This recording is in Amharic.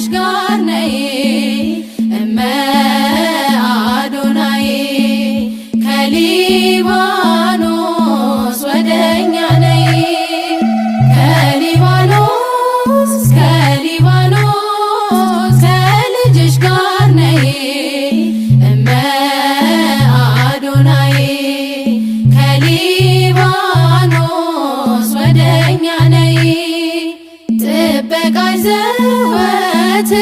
ከልጅሽ ጋር ነይ እመ አዶናይ ከሊባኖስ ወደኛ ነይ ከሊባኖስ ከሊባኖስ ከልጅሽ ጋር ነይ እመ አዶናይ ከሊባኖስ ወደኛ ነይ ጥበቃሽ ዘወትር።